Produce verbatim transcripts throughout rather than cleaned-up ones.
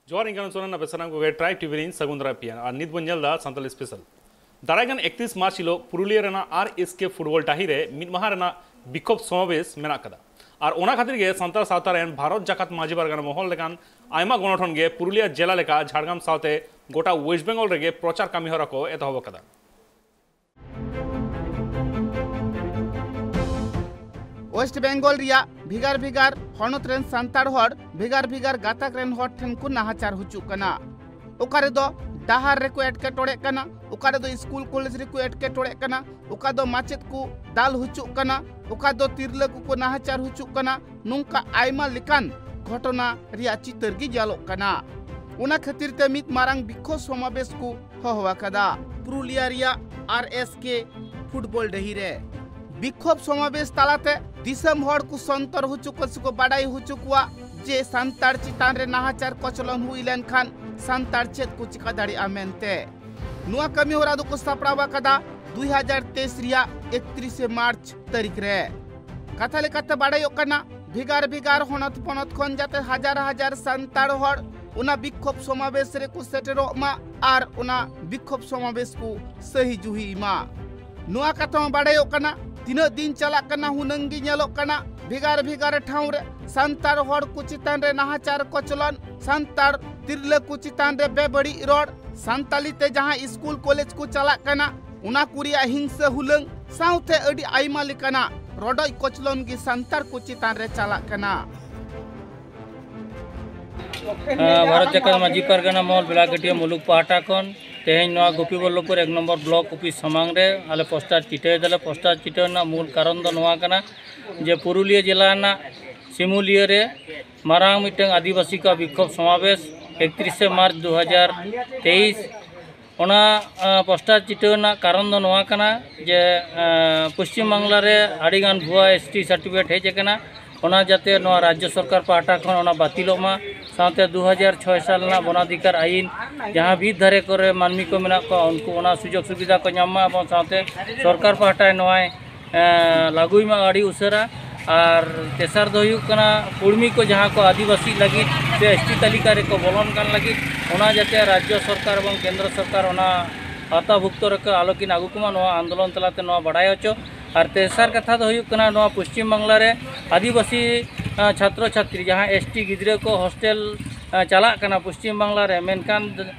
ᱡᱚᱦᱟᱨ, ᱤᱧ ᱠᱟᱱᱟ ᱥᱚᱨᱮᱱ, ᱟᱯᱮ ᱥᱟᱱᱟᱢ ᱠᱚᱜᱮ ᱴᱨᱟᱭᱤᱵᱽ ᱴᱤᱵᱷᱤ ᱨᱤᱧ ᱥᱟᱹᱜᱩᱱ ᱫᱟᱨᱟᱢ ᱯᱮᱭᱟ᱾ ᱟᱨ ᱱᱤᱛ ᱵᱚᱱ ᱧᱮᱞ ᱮᱫᱟ ᱥᱟᱱᱛᱟᱲᱤ ᱥᱯᱮᱥᱟᱞ᱾ ᱫᱟᱨᱟᱭ ᱠᱟᱱ ᱮᱠᱛᱨᱤᱥ ᱢᱟᱨᱪ ᱦᱤᱞᱳᱜ ᱯᱩᱨᱩᱞᱤᱭᱟᱹ ᱨᱮᱱᱟᱜ ᱟᱨ ᱮᱥ ᱠᱮ ᱯᱷᱩᱴᱵᱚᱞ ᱰᱟᱹᱦᱤ ᱨᱮ ᱢᱤᱫ ᱢᱟᱦᱟ ᱨᱮᱱᱟᱜ ᱵᱤᱠᱠᱷᱳᱵ ᱥᱚᱢᱟᱵᱮᱥ ᱢᱮᱱᱟᱜ ᱟᱠᱟᱫᱟ᱾ ᱟᱨ ᱚᱱᱟ ᱠᱷᱟᱹᱛᱤᱨ ᱜᱮ ᱥᱟᱱᱛᱟᱲ ᱥᱟᱶᱛᱟ ᱨᱮᱱ ᱵᱷᱟᱨᱚᱛ ᱡᱟᱠᱟᱛ ᱢᱟᱹᱡᱷᱤ ᱯᱟᱨᱜᱟᱱᱟ ᱢᱚᱦᱚᱞ ᱞᱮᱠᱟᱱ ᱟᱭᱢᱟ ᱜᱚᱱᱚᱴᱷᱚᱱ ᱜᱮ ᱯᱩᱨᱩᱞᱤᱭᱟᱹ ᱡᱮᱞᱟ ᱞᱮᱠᱟ ᱡᱷᱟᱲᱜᱨᱟᱢ ᱥᱟᱶᱛᱮ ᱜᱚᱴᱟ ᱳᱭᱮᱥᱴ ᱵᱮᱝᱜᱚᱞ ᱨᱮᱜᱮ ᱯᱨᱚᱪᱟᱨ ᱠᱟᱹᱢᱤ ᱦᱚᱨᱟ ᱠᱚ ᱮᱛᱚᱦᱚᱵ ᱟᱠᱟᱫᱟ᱾ ᱳᱭᱮᱥᱴ ᱵᱮᱝᱜᱚᱞ ᱨᱮᱭᱟᱜ ᱵᱷᱮᱜᱟᱨ ᱵᱷᱮᱜᱟᱨ ᱦᱚᱱᱚᱛ ᱨᱮᱱ ᱥᱟᱱᱛᱟᱲ ᱦᱚᱲ ᱵᱷᱮᱜᱟᱨ ᱵᱷᱮᱜᱟᱨ ᱜᱟᱛᱟᱠ ᱨᱮᱱ ᱦᱚᱲ ᱴᱷᱮᱱ ᱠᱚ ᱱᱟᱦᱟᱪᱟᱨ ᱦᱚᱪᱚᱜ ᱠᱟᱱᱟ᱾ ᱚᱠᱟ ᱨᱮᱫᱚ ᱰᱟᱦᱟᱨ ᱨᱮᱠᱚ ᱮᱴᱠᱮᱴᱚᱬᱮᱜ ᱠᱟᱱᱟ, ᱚᱠᱟ ᱨᱮᱫᱚ ᱥᱠᱩᱞ ᱠᱚᱞᱮᱡᱽ ᱨᱮᱠᱚ ᱮᱴᱠᱮᱴᱚᱬᱮᱜ ᱠᱟᱱᱟ, ᱚᱠᱟ ᱫᱚ ᱢᱟᱪᱮᱫ ᱠᱚ ᱫᱟᱞ ᱦᱚᱪᱚᱜ ᱠᱟᱱᱟ, ᱚᱠᱟ ᱫᱚ ᱛᱤᱨᱞᱟᱹ ᱠᱚᱠᱚ ᱱᱟᱦᱟᱪᱟᱨ ᱦᱚᱪᱚᱜ ᱠᱟᱱᱟ᱾ ᱱᱚᱝᱠᱟ ᱟᱭᱢᱟ ᱞᱮᱠᱟᱱ ᱜᱷᱚᱴᱚᱱᱟ ᱨᱮᱭᱟᱜ ᱪᱤᱛᱟᱹᱨ ᱜᱮ ᱧᱮᱞᱚᱜ ᱠᱟᱱᱟ᱾ ᱚᱱᱟ ᱠᱷᱟᱹᱛᱤᱨ ᱛᱮ ᱢᱤᱫ ᱢᱟᱨᱟᱝ ᱵᱤᱠᱠᱷᱳᱵ ᱥᱚᱢᱟᱵᱮᱥ ᱠᱚ ᱦᱚᱦᱚ ᱟᱠᱟᱫᱟ ᱯᱩᱨᱩᱞᱤᱭᱟ ᱨᱮᱭᱟᱜ ᱟᱨ ᱮᱥ ᱠᱮ ᱯᱷᱩᱴᱵᱚᱞ ᱰᱟᱹᱦᱤ ᱨᱮ᱾ ᱵᱤᱠᱠᱷᱳᱵ ᱥᱚᱢᱟᱵᱮᱥ ᱛᱟᱞᱟᱛᱮ ᱫᱤᱥᱚᱢ ᱦᱚᱲ ᱠᱚ ᱥᱚᱱᱛᱚᱨ ᱦᱚᱪᱚ ᱠᱚ ᱥᱮᱠᱚ ᱵᱟᱰᱟᱭ ᱦᱚᱪᱚ ᱠᱚᱣᱟ ᱡᱮ ᱥᱟᱱᱛᱟᱲ ᱪᱮᱛᱟᱱ ᱨᱮ ᱱᱟᱦᱟᱪᱟᱨ ᱠᱚᱪᱞᱚᱱ ᱦᱩᱭ ᱞᱮᱱᱠᱷᱟᱱ ᱥᱟᱱᱛᱟᱲ ᱪᱮᱫ ᱠᱚ ᱪᱤᱠᱟ ᱫᱟᱲᱮᱭᱟᱜᱼᱟ ᱢᱮᱱᱛᱮ᱾ ᱱᱚᱣᱟ ᱠᱟᱹᱢᱤ ᱦᱚᱨᱟ ᱫᱚᱠᱚ ᱥᱟᱯᱲᱟᱣ ᱟᱠᱟᱫᱟ ᱫᱩᱭ ᱦᱟᱡᱟᱨ ᱛᱮᱭᱤᱥ ᱨᱮᱭᱟᱜ ᱮᱠᱛᱨᱤᱥᱮ ᱢᱟᱨᱪ ᱛᱟᱹᱨᱤᱠᱷ ᱨᱮ᱾ ᱠᱟᱛᱷᱟ ᱞᱮᱠᱟᱛᱮ ᱵᱟᱰᱟᱭᱚᱜ ᱠᱟᱱᱟ, ᱵᱷᱮᱜᱟᱨ ᱵᱷᱮᱜᱟᱨ ᱦᱚᱱᱚᱛ ᱯᱚᱱᱚᱛ ᱠᱷᱚᱱ ᱡᱟᱛᱮ ᱦᱟᱡᱟᱨ ᱦᱟᱡᱟᱨ ᱥᱟᱱᱛᱟᱲ ᱦᱚᱲ ᱚᱱᱟ ᱵᱤᱠᱠᱷᱳᱵ ᱥᱚᱢᱟᱵᱮᱥ ᱨᱮᱠᱚ ᱥᱮᱴᱮᱨᱚᱜ ᱢᱟ ᱟᱨ ᱚᱱᱟ ᱵᱤᱠᱠᱷᱳᱵ ᱥᱚᱢᱟᱵᱮᱥ ᱠᱚ ᱥᱟᱹᱦᱤ ᱡᱩᱦᱤᱭ ᱢᱟ᱾ ᱱᱚᱣᱟ ᱠᱟᱛᱷᱟ ᱦᱚᱸ ᱵᱟᱰᱟᱭᱚᱜ ᱠᱟᱱᱟ, ᱛᱤᱱᱟᱹᱜ ᱫᱤᱱ ᱪᱟᱞᱟᱜ ᱠᱟᱱᱟ ᱦᱩᱱᱟᱹᱝ ᱜᱮ ᱧᱮᱞᱚᱜ ᱠᱟᱱᱟ ᱵᱷᱮᱜᱟᱨ ᱵᱷᱮᱜᱟᱨ ᱴᱷᱟᱶ ᱨᱮ ᱥᱟᱱᱛᱟᱲ ᱦᱚᱲ ᱠᱚ ᱪᱮᱛᱟᱱ ᱨᱮ ᱱᱟᱦᱟᱪᱟᱨ ᱠᱚᱪᱞᱚᱱ, ᱥᱟᱱᱛᱟᱲ ᱛᱤᱨᱞᱟᱹ ᱠᱚ ᱪᱮᱛᱟᱱ ᱨᱮ ᱵᱮᱵᱟᱹᱲᱤᱡ ᱨᱚᱲ, ᱥᱟᱱᱛᱟᱞᱤ ᱛᱮ ᱡᱟᱦᱟᱸ ᱥᱠᱩᱞ ᱠᱚᱞᱮᱡᱽ ᱠᱚ ᱪᱟᱞᱟᱜ ᱠᱟᱱᱟ ᱚᱱᱟ ᱠᱚ ᱨᱮᱭᱟᱜ ᱦᱤᱝᱥᱟᱹ ᱦᱩᱞᱟᱹᱝ ᱥᱟᱶᱛᱮ ᱟᱹᱰᱤ ᱟᱭᱢᱟ ᱞᱮᱠᱟᱱᱟᱜ ᱨᱚᱰᱚᱡ ᱠᱚᱪᱞᱚᱱ ᱜᱮ ᱥᱟᱱᱛᱟᱲ ᱠᱚ ᱪᱮᱛᱟᱱ ᱨᱮ ᱪᱟᱞᱟᱜ ᱠᱟᱱᱟ᱾ ᱵᱷᱟᱨᱚᱛ ᱡᱟᱠᱟᱛ ᱢᱟᱹᱡᱷᱤ ᱯᱟᱨᱜᱟᱱᱟ ᱢᱚᱦᱚᱞ ᱵᱮᱲᱟᱜᱟᱹᱴᱤᱭᱟᱹ ᱢᱩᱞᱩᱠ ᱯᱟᱦᱴᱟ ᱠᱷᱚᱱ ᱛᱮᱦᱮᱧ ᱱᱚᱣᱟ ᱜᱳᱯᱤᱵᱚᱞᱞᱚᱵᱷᱯᱩᱨ ᱮᱠ ᱱᱚᱢᱵᱚᱨ ᱵᱞᱚᱠ ᱚᱯᱷᱤᱥ ᱥᱟᱢᱟᱝ ᱨᱮ ᱟᱞᱮ ᱯᱳᱥᱴᱟᱨ ᱪᱤᱴᱟᱹᱭ ᱫᱟᱞᱮ᱾ ᱯᱳᱥᱴᱟᱨ ᱪᱤᱴᱟᱹᱣ ᱨᱮᱱᱟᱜ ᱢᱩᱞ ᱠᱟᱨᱚᱱ ᱫᱚ ᱱᱚᱣᱟ ᱠᱟᱱᱟ ᱡᱮ ᱯᱩᱨᱩᱞᱤᱭᱟᱹ ᱡᱮᱞᱟ ᱨᱮᱱᱟᱜ ᱥᱤᱢᱩᱞᱤᱭᱟᱹ ᱨᱮ ᱢᱟᱨᱟᱝ ᱢᱤᱫᱴᱟᱝ ᱟᱹᱫᱤᱵᱟᱹᱥᱤ ᱠᱚᱣᱟᱜ ᱵᱤᱠᱠᱷᱳᱵ ᱥᱚᱢᱟᱵᱮᱥ ᱮᱠᱛᱨᱤᱥᱮ ᱢᱟᱨᱪ ᱫᱩ ᱦᱟᱡᱟᱨ ᱛᱮᱭᱤᱥ᱾ ᱚᱱᱟ, ᱟᱸ, ᱯᱳᱥᱴᱟᱨ ᱪᱤᱴᱟᱹᱣ ᱨᱮᱱᱟᱜ ᱠᱟᱨᱚᱱ ᱫᱚ ᱱᱚᱣᱟ ᱠᱟᱱᱟ ᱡᱮ, ᱟᱸ, ᱯᱚᱥᱪᱤᱢ ᱵᱟᱝᱞᱟ ᱨᱮ ᱟᱹᱰᱤᱜᱟᱱ ᱵᱷᱩᱣᱟ ᱮᱥ ᱴᱤ ᱥᱟᱨᱴᱤᱯᱷᱤᱠᱮᱴ ᱦᱮᱡ ᱟᱠᱟᱱᱟ, ᱚᱱᱟ ᱡᱟᱛᱮ ᱱᱚᱣᱟ ᱨᱟᱡᱽᱡᱚ ᱥᱚᱨᱠᱟᱨ ᱯᱟᱦᱴᱟ ᱠᱷᱚᱱ ᱚᱱᱟ ᱵᱟᱹᱛᱤᱞᱚᱜ ᱢᱟ, ᱥᱟᱶᱛᱮ ᱫᱩ ᱦᱟᱡᱟᱨ ᱪᱷᱚᱭ ᱥᱟᱞ ᱨᱮᱱᱟᱜ ᱵᱚᱱᱟᱫᱷᱤᱠᱟᱨ ᱟᱹᱭᱤᱱ, ᱡᱟᱦᱟᱸ ᱵᱤᱨ ᱫᱷᱟᱨᱮ ᱠᱚᱨᱮ ᱢᱟᱹᱱᱢᱤ ᱠᱚ ᱢᱮᱱᱟᱜ ᱠᱚᱣᱟ, ᱩᱱᱠᱩ ᱚᱱᱟ ᱥᱩᱡᱳᱜᱽ ᱥᱩᱵᱤᱫᱷᱟ ᱠᱚ ᱧᱟᱢ ᱢᱟ, ᱮᱵᱚᱝ ᱥᱟᱶᱛᱮ ᱥᱚᱨᱠᱟᱨ ᱯᱟᱦᱴᱟᱭ ᱱᱚᱣᱟᱭ, ᱮᱸ, ᱞᱟᱹᱜᱩᱭ ᱢᱟ ᱟᱹᱰᱤ ᱩᱥᱟᱹᱨᱟ᱾ ᱟᱨ ᱛᱮᱥᱟᱨ ᱫᱚ ᱦᱩᱭᱩᱜ ᱠᱟᱱᱟ, ᱠᱩᱲᱢᱤ ᱠᱚ ᱡᱟᱦᱟᱸ ᱠᱚ ᱟᱹᱫᱤᱵᱟᱹᱥᱤ ᱞᱟᱹᱜᱤᱫ ᱥᱮ ᱮᱥ ᱴᱤ ᱛᱟᱹᱞᱤᱠᱟ ᱨᱮᱠᱚ ᱵᱚᱞᱚᱱ ᱠᱟᱱ ᱞᱟᱹᱜᱤᱫ, ᱚᱱᱟ ᱡᱟᱛᱮ ᱨᱟᱡᱽᱡᱚ ᱥᱚᱨᱠᱟᱨ ᱮᱵᱚᱝ ᱠᱮᱱᱫᱨᱚ ᱥᱚᱨᱠᱟᱨ ᱚᱱᱟ ᱟᱣᱛᱟᱵᱷᱩᱠᱛᱚ ᱨᱮᱠᱚ ᱟᱞᱚ ᱠᱤᱱ ᱟᱹᱜᱩ ᱠᱚᱢᱟ, ᱱᱚᱣᱟ ᱟᱱᱫᱳᱞᱚᱱ ᱛᱟᱞᱟᱛᱮ ᱱᱚᱣᱟ ᱵᱟᱰᱟᱭ ᱦᱚᱪᱚ᱾ ᱟᱨ ᱛᱮᱥᱟᱨ ᱠᱟᱛᱷᱟ ᱫᱚ ᱦᱩᱭᱩᱜ ᱠᱟᱱᱟ, ᱱᱚᱣᱟ ᱯᱚᱥᱪᱤᱢ ᱵᱟᱝᱞᱟ ᱨᱮ ᱟᱹᱫᱤᱵᱟᱹᱥᱤ, ᱟᱸ, ᱪᱷᱟᱛᱨᱚ ᱪᱷᱟᱛᱨᱤ, ᱡᱟᱦᱟᱸ ᱮᱥ ᱴᱤ ᱜᱤᱫᱽᱨᱟᱹ ᱠᱚ ᱦᱳᱥᱴᱮᱞ, ᱟᱸ, ᱪᱟᱞᱟᱜ ᱠᱟᱱᱟ ᱯᱚᱥᱪᱤᱢ ᱵᱟᱝᱞᱟ ᱨᱮ, ᱢᱮᱱᱠᱷᱟᱱ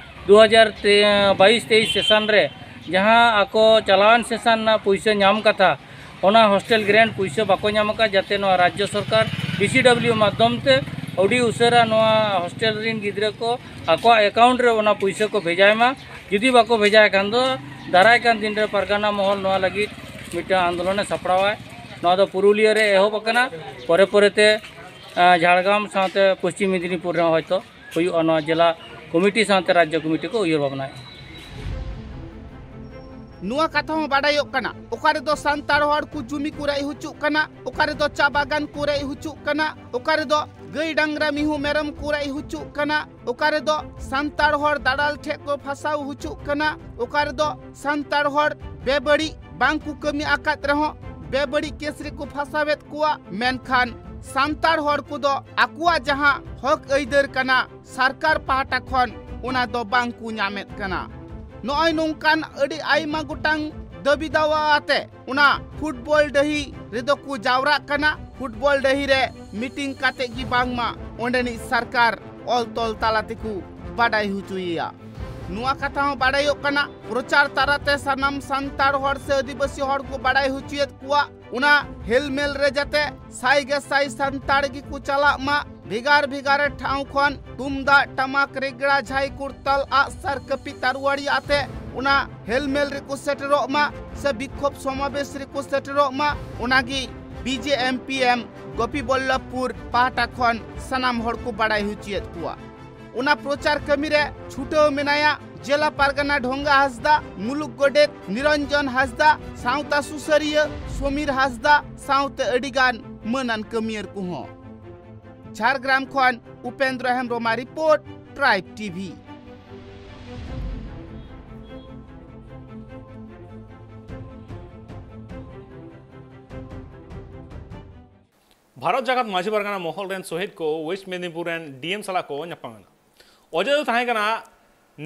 ᱫᱩ ᱦᱟᱡᱟᱨ ᱵᱟᱭᱤᱥ ᱛᱮᱭᱤᱥ ᱥᱮᱥᱚᱱ ᱨᱮ ᱡᱟᱦᱟᱸ ᱟᱠᱚ ᱪᱟᱞᱟᱣᱮᱱ ᱥᱮᱥᱚᱱ ᱨᱮᱱᱟᱜ ᱯᱩᱭᱥᱟᱹ ᱧᱟᱢ ᱠᱟᱛᱷᱟ, ᱚᱱᱟ ᱦᱳᱥᱴᱮᱞ ᱜᱨᱮᱱᱴ ᱯᱩᱭᱥᱟᱹ ᱵᱟᱠᱚ ᱧᱟᱢ ᱟᱠᱟᱫ, ᱡᱟᱛᱮ ᱱᱚᱣᱟ ᱨᱟᱡᱽᱡᱚ ᱥᱚᱨᱠᱟᱨ ᱵᱤ ᱥᱤ ᱰᱟᱵᱽᱞᱤᱭᱩ ᱢᱟᱫᱽᱫᱷᱚᱢ ᱛᱮ ᱟᱹᱰᱤ ᱩᱥᱟᱹᱨᱟ ᱱᱚᱣᱟ ᱦᱳᱥᱴᱮᱞ ᱨᱮᱱ ᱜᱤᱫᱽᱨᱟᱹ ᱠᱚ ᱟᱠᱚᱣᱟᱜ ᱮᱠᱟᱣᱩᱱᱴ ᱨᱮ ᱚᱱᱟ ᱯᱩᱭᱥᱟᱹ ᱠᱚ ᱵᱷᱮᱡᱟᱭ ᱢᱟ᱾ ᱡᱩᱫᱤ ᱵᱟᱠᱚ ᱵᱷᱮᱡᱟᱭ ᱠᱷᱟᱱ ᱫᱚ ᱫᱟᱨᱟᱭ ᱠᱟᱱ ᱫᱤᱱ ᱨᱮ ᱯᱟᱨᱜᱟᱱᱟ ᱢᱚᱦᱚᱞ ᱱᱚᱣᱟ ᱞᱟᱹᱜᱤᱫ ᱢᱤᱫᱴᱟᱝ ᱟᱱᱫᱳᱞᱚᱱᱮ ᱥᱟᱯᱲᱟᱣᱟᱭ᱾ ᱱᱚᱣᱟ ᱫᱚ ᱯᱩᱨᱩᱞᱤᱭᱟᱹ ᱨᱮ ᱮᱦᱚᱵ ᱟᱠᱟᱱᱟ, ᱯᱚᱨᱮ ᱯᱚᱨᱮᱛᱮ, ᱟᱸ, ᱡᱷᱟᱲᱜᱨᱟᱢ ᱥᱟᱶᱛᱮ ᱯᱚᱥᱪᱤᱢ ᱢᱮᱫᱽᱱᱤᱯᱩᱨ ᱨᱮᱦᱚᱸ ᱦᱚᱭᱛᱳ ᱦᱩᱭᱩᱜᱼᱟ᱾ ᱱᱚᱣᱟ ᱡᱮᱞᱟ ᱠᱚᱢᱤᱴᱤ ᱥᱟᱶᱛᱮ ᱨᱟᱡᱽᱡᱚ ᱠᱚᱢᱤᱴᱤ ᱠᱚ ᱩᱭᱦᱟᱹᱨ ᱵᱷᱟᱵᱽᱱᱟᱭᱟ᱾ ᱱᱚᱣᱟ ᱠᱟᱛᱷᱟ ᱦᱚᱸ ᱵᱟᱰᱟᱭᱚᱜ ᱠᱟᱱᱟ, ᱚᱠᱟ ᱨᱮᱫᱚ ᱥᱟᱱᱛᱟᱲ ᱦᱚᱲ ᱠᱚ ᱡᱩᱢᱤ ᱠᱚ ᱨᱮᱡ ᱦᱚᱪᱚᱜ ᱠᱟᱱᱟ, ᱚᱠᱟ ᱨᱮᱫᱚ ᱪᱟ ᱵᱟᱜᱟᱱ ᱠᱚ ᱨᱮᱡ ᱦᱚᱪᱚᱜ ᱠᱟᱱᱟ, ᱚᱠᱟ ᱨᱮᱫᱚ ᱜᱟᱹᱭ ᱰᱟᱝᱨᱟ ᱢᱤᱦᱩ ᱢᱮᱨᱚᱢ ᱠᱚ ᱨᱮᱡ ᱦᱚᱪᱚᱜ ᱠᱟᱱᱟ, ᱚᱠᱟ ᱨᱮᱫᱚ ᱥᱟᱱᱛᱟᱲ ᱦᱚᱲ ᱫᱟᱞᱟᱞ ᱴᱷᱮᱡ ᱠᱚ ᱯᱷᱟᱥᱟᱣ ᱦᱚᱪᱚᱜ ᱠᱟᱱᱟ, ᱚᱠᱟ ᱨᱮᱫᱚ ᱥᱟᱱᱛᱟᱲ ᱦᱚᱲ ᱵᱮᱵᱟᱹᱲᱤᱡ ᱵᱟᱝ ᱠᱚ ᱠᱟᱹᱢᱤ ᱟᱠᱟᱫ ᱨᱮᱦᱚᱸ ᱵᱮᱵᱟᱹᱲᱤᱡ ᱠᱮᱥ ᱨᱮᱠᱚ ᱯᱷᱟᱥᱟᱣᱮᱫ ᱠᱚᱣᱟ, ᱢᱮᱱᱠᱷᱟᱱ ᱥᱟᱱᱛᱟᱲ ᱦᱚᱲ ᱠᱚᱫᱚ ᱟᱠᱚᱣᱟᱜ ᱡᱟᱦᱟᱸ ᱦᱚᱠ ᱟᱹᱭᱫᱟᱹᱨ ᱠᱟᱱᱟ, ᱥᱚᱨᱠᱟᱨ ᱯᱟᱦᱴᱟ ᱠᱷᱚᱱ ᱚᱱᱟ ᱫᱚ ᱵᱟᱝ ᱠᱚ ᱧᱟᱢᱮᱫ ᱠᱟᱱᱟ᱾ ᱱᱚᱜᱼᱚᱭ ᱱᱚᱝᱠᱟᱱ ᱟᱹᱰᱤ ᱟᱭᱢᱟ ᱜᱚᱴᱟᱝ ᱫᱟᱹᱵᱤ ᱫᱟᱣᱟ ᱟᱛᱮ ᱚᱱᱟ ᱯᱷᱩᱴᱵᱚᱞ ᱰᱟᱹᱦᱤ ᱨᱮᱫᱚ ᱠᱚ ᱡᱟᱣᱨᱟᱜ ᱠᱟᱱᱟ᱾ ᱯᱷᱩᱴᱵᱚᱞ ᱰᱟᱹᱦᱤ ᱨᱮ ᱢᱤᱴᱤᱝ ᱠᱟᱛᱮ ᱜᱮ ᱵᱟᱝᱢᱟ ᱚᱸᱰᱮᱱᱤᱡ ᱥᱚᱨᱠᱟᱨ ᱚᱞ ᱛᱚᱞ ᱛᱟᱞᱟ ᱛᱮᱠᱚ ᱵᱟᱰᱟᱭ ᱦᱚᱪᱚᱭᱮᱭᱟ᱾ ᱱᱚᱣᱟ ᱠᱟᱛᱷᱟ ᱦᱚᱸ ᱵᱟᱰᱟᱭᱚᱜ ᱠᱟᱱᱟ, ᱯᱨᱚᱪᱟᱨ ᱛᱟᱞᱟᱛᱮ ᱥᱟᱱᱟᱢ ᱥᱟᱱᱛᱟᱲ ᱦᱚᱲ ᱥᱮ ᱟᱹᱫᱤᱵᱟᱹᱥᱤ ᱦᱚᱲ ᱠᱚ ᱵᱟᱰᱟᱭ ᱦᱚᱪᱚᱭᱮᱫ ᱠᱚᱣᱟ᱾ ᱚᱱᱟ ᱦᱮᱞᱢᱮᱞ ᱨᱮ ᱡᱟᱛᱮ ᱥᱟᱭ ᱜᱮ ᱥᱟᱭ ᱥᱟᱱᱛᱟᱲ ᱜᱮᱠᱚ ᱪᱟᱞᱟᱜ ᱢᱟ, ᱵᱷᱮᱜᱟᱨ ᱵᱷᱮᱜᱟᱨ ᱴᱷᱟᱶ ᱠᱷᱚᱱ ᱛᱩᱢᱫᱟᱜ, ᱴᱟᱢᱟᱠ, ᱨᱮᱜᱽᱲᱟ, ᱡᱷᱟᱭ, ᱠᱚᱨᱛᱟᱞ, ᱟᱜᱼᱥᱟᱨ, ᱠᱟᱹᱯᱤ, ᱛᱟᱨᱣᱟᱲᱤ ᱟᱛᱮ ᱚᱱᱟ ᱦᱮᱞᱢᱮᱞ ᱨᱮᱠᱚ ᱥᱮᱴᱮᱨᱚᱜ ᱢᱟ ᱥᱮ ᱵᱤᱠᱠᱷᱳᱵ ᱥᱚᱢᱟᱵᱮᱥ ᱨᱮᱠᱚ ᱥᱮᱴᱮᱨᱚᱜ ᱢᱟ, ᱚᱱᱟᱜᱮ B J M P M ᱜᱳᱯᱤᱵᱚᱞᱞᱚᱵᱷᱯᱩᱨ ᱯᱟᱦᱴᱟ ᱠᱷᱚᱱ ᱥᱟᱱᱟᱢ ᱦᱚᱲ ᱠᱚ ᱵᱟᱰᱟᱭ ᱦᱚᱪᱚᱭᱮᱫ ᱠᱚᱣᱟ᱾ ᱚᱱᱟ ᱯᱨᱚᱪᱟᱨ ᱠᱟᱹᱢᱤ ᱨᱮ ᱪᱷᱩᱴᱟᱹᱣ ᱢᱮᱱᱟᱭᱟ ᱡᱮᱞᱟ ᱯᱟᱨᱜᱟᱱᱟ ᱰᱷᱚᱸᱜᱟ ᱦᱟᱸᱥᱫᱟ, ᱢᱩᱞᱩᱠ ᱜᱚᱰᱮᱛ ᱱᱤᱨᱚᱧᱡᱚᱱ ᱦᱟᱸᱥᱫᱟ, ᱥᱟᱶᱛᱟ ᱥᱩᱥᱟᱹᱨᱤᱭᱟᱹ ᱥᱚᱢᱤᱨ ᱦᱟᱸᱥᱫᱟ ᱥᱟᱶᱛᱮ ᱟᱹᱰᱤᱜᱟᱱ ᱢᱟᱹᱱᱟᱱ ᱠᱟᱹᱢᱤᱭᱟᱹᱨ ᱠᱚᱦᱚᱸ᱾ ᱡᱷᱟᱲᱜᱨᱟᱢ ᱠᱷᱚᱱ ᱩᱯᱮᱱᱫᱨᱚ ᱦᱮᱢᱵᱨᱚᱢᱟᱜ ᱨᱤᱯᱳᱨᱴ, ᱴᱨᱟᱭᱤᱵᱽ ᱴᱤ ᱵᱷᱤ᱾ ᱵᱷᱟᱨᱚᱛ ᱡᱟᱠᱟᱛ ᱢᱟᱹᱡᱷᱤ ᱯᱟᱨᱜᱟᱱᱟ ᱢᱚᱦᱚᱞ ᱨᱮᱱ ᱥᱚᱦᱮᱫ ᱠᱚ ᱣᱮᱥᱴ ᱢᱮᱫᱤᱱᱯᱩᱨ ᱨᱮᱱ ᱰᱤ ᱮᱢ ᱥᱟᱞᱟᱜ ᱠᱚ ᱧᱟᱯᱟᱢ ᱮᱱᱟ᱾ ᱚᱡᱮ ᱫᱚ ᱛᱟᱦᱮᱸ ᱠᱟᱱᱟ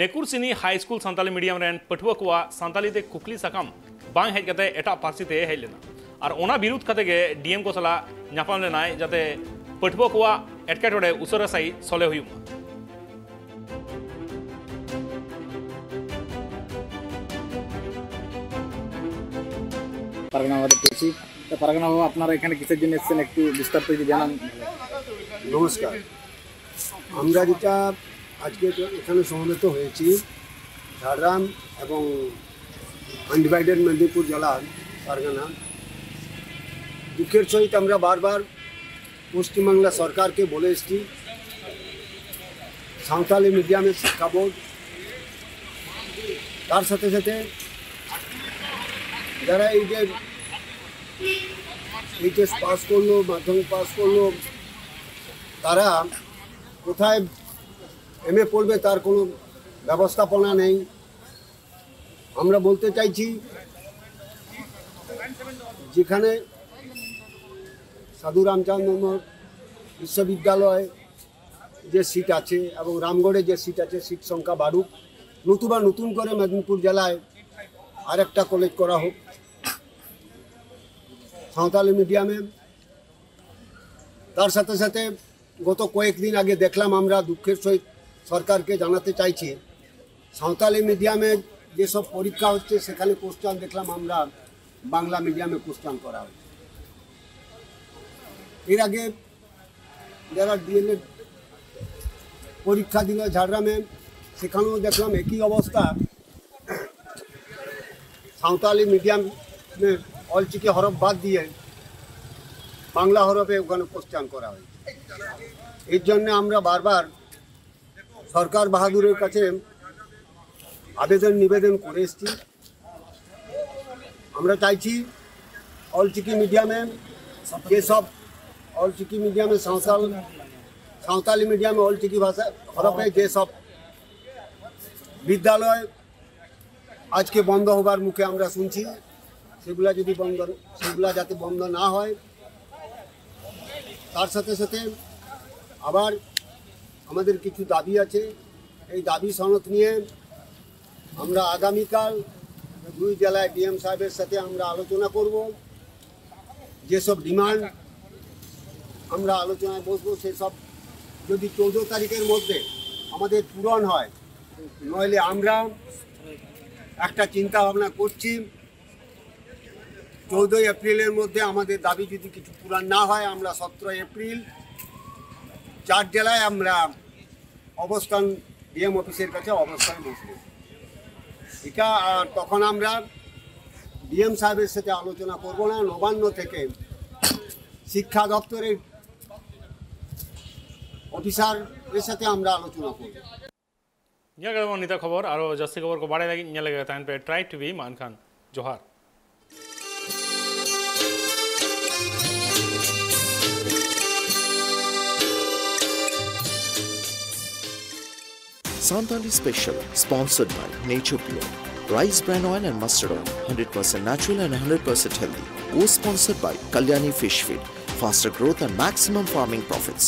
ᱱᱮᱠᱩᱨᱥᱤᱱᱤ ᱦᱟᱭ ᱥᱠᱩᱞ ᱥᱟᱱᱛᱟᱞᱤ ᱢᱤᱰᱤᱭᱟᱢ ᱨᱮᱱ ᱯᱟᱹᱴᱷᱩᱣᱟᱹ ᱠᱚᱣᱟᱜ ᱥᱟᱱᱛᱟᱞᱤ ᱛᱮ ᱠᱩᱠᱞᱤ ᱥᱟᱠᱟᱢ ᱵᱟᱝ ᱦᱮᱡ ᱠᱟᱛᱮ ᱮᱴᱟᱜ ᱯᱟᱹᱨᱥᱤ ᱛᱮ ᱦᱮᱡ ᱞᱮᱱᱟ᱾ ᱟᱨ ᱚᱱᱟ ᱵᱤᱨᱩᱫᱷ ᱠᱟᱛᱮ ᱜᱮ ᱰᱤ ᱮᱢ ᱠᱚ ᱥᱟᱞᱟᱜ ᱧᱟᱯᱟᱢ ᱞᱮᱱᱟᱭ, ᱡᱟᱛᱮ ᱯᱟᱹᱴᱷᱩᱣᱟᱹ ᱠᱚᱣᱟᱜ ᱮᱴᱠᱮᱴᱚᱬᱮ ᱩᱥᱟᱹᱨᱟ ᱥᱟᱺᱦᱤᱡ ᱥᱚᱞᱦᱮ ᱦᱩᱭᱩᱜ ᱢᱟ᱾ পারগানা বাবু, পেয়েছি। তো পারগানা বাবু, আপনারা এখানে কিসের জন্য এসেছেন, একটু বিস্তারিত যদি জানান। নমস্কার। আমরা যেটা আজকে এখানে সমবেত হয়েছি, ঝাড়গ্রাম এবং আনডিভাইডেড মেদিনীপুর জেলার পারগানা, দুঃখের সহিত আমরা বারবার পশ্চিমবাংলা সরকারকে বলে এসেছি, সাঁওতালি মিডিয়ামের শিক্ষা বোর্ড, তার সাথে সাথে যারা এই যে এইচএস পাস করলো, মাধ্যমিক পাস করলো, তারা কোথায় এমএ পড়বে, তার কোনো ব্যবস্থাপনা নেই। আমরা বলতে চাইছি, যেখানে সাধু রামচন্দ্র বিশ্ববিদ্যালয় যে সিট আছে এবং রামগড়ে যে সিট আছে, সিট সংখ্যা বাড়ুক, নতুবা নতুন করে মেদিনীপুর জেলায় আরেকটা কলেজ করা হোক সাঁওতালি মিডিয়ামে। তার সাথে সাথে গত কয়েকদিন আগে দেখলাম, আমরা দুঃখের সহিত সরকারকে জানাতে চাইছি, সাঁওতালি মিডিয়ামে যেসব পরীক্ষা হচ্ছে, সেখানে কোশ্চান দেখলাম আমরা বাংলা মিডিয়ামে কোশ্চান করা হয়েছে। এর আগে যারা ডিএলএড পরীক্ষা দিল ঝাড়গ্রামে, সেখানেও দেখলাম একই অবস্থা। সাঁওতালি মিডিয়ামে অলচিকি হরফ বাদ দিয়ে বাংলা হরফে ওখানে কোশ্চান করা হয়েছে। এর জন্য আমরা বারবার সরকার বাহাদুরের কাছে আবেদন নিবেদন করে এসেছি। আমরা চাইছি অলচিকি মিডিয়ামে যেসব, অলচিকি মিডিয়ামে সাঁওতাল, সাঁওতালি মিডিয়ামে অলচিকি ভাষা হরফে যেসব বিদ্যালয় আজকে বন্ধ হবার মুখে আমরা শুনছি, সেগুলা যদি বন্ধ, সেগুলা যাতে বন্ধ না হয়, তার সাথে সাথে আবার আমাদের কিছু দাবি আছে। এই দাবি সনদ নিয়ে আমরা আগামীকাল দুই জেলায় ডিএম সাহেবের সাথে আমরা আলোচনা করব। যেসব ডিমান্ড আমরা আলোচনায় বসবো, সেসব যদি চৌদ্দ তারিখের মধ্যে আমাদের পূরণ হয়, নইলে আমরা একটা চিন্তা ভাবনা করছি, চৌদ্দই এপ্রিলের মধ্যে আমাদের দাবি যদি কিছু পূরণ না হয়, আমরা সতেরো এপ্রিল চার জেলায় আমরা অবস্থান, ডিএম অফিসের কাছে অবস্থান বসব। এটা, আর তখন আমরা ডিএম সাহেবের সাথে আলোচনা করব না, নবান্ন থেকে শিক্ষা দপ্তরের অফিসারের সাথে আমরা আলোচনা করব। ᱧᱮᱞ ᱠᱟᱛᱮ ᱵᱚᱱ ᱱᱤᱛᱟᱜ ᱠᱷᱚᱵᱚᱨ᱾ ᱟᱨᱚ ᱡᱟᱹᱥᱛᱤ ᱠᱷᱚᱵᱚᱨ ᱠᱚ ᱵᱟᱲᱟᱭ ᱞᱟᱹᱜᱤᱫ ᱧᱮᱞ ᱞᱟᱹᱜᱤᱫ ᱛᱟᱦᱮᱱ ᱯᱮ Try TV ᱢᱟᱱᱠᱷᱟᱱ᱾ ᱡᱚᱦᱟᱨ᱾ Santali Special, sponsored by Nature Pure, Rice Bran Oil and Mustard Oil, hundred percent natural and hundred percent healthy. Co-sponsored by Kalyani Fish Feed, faster growth and maximum farming profits.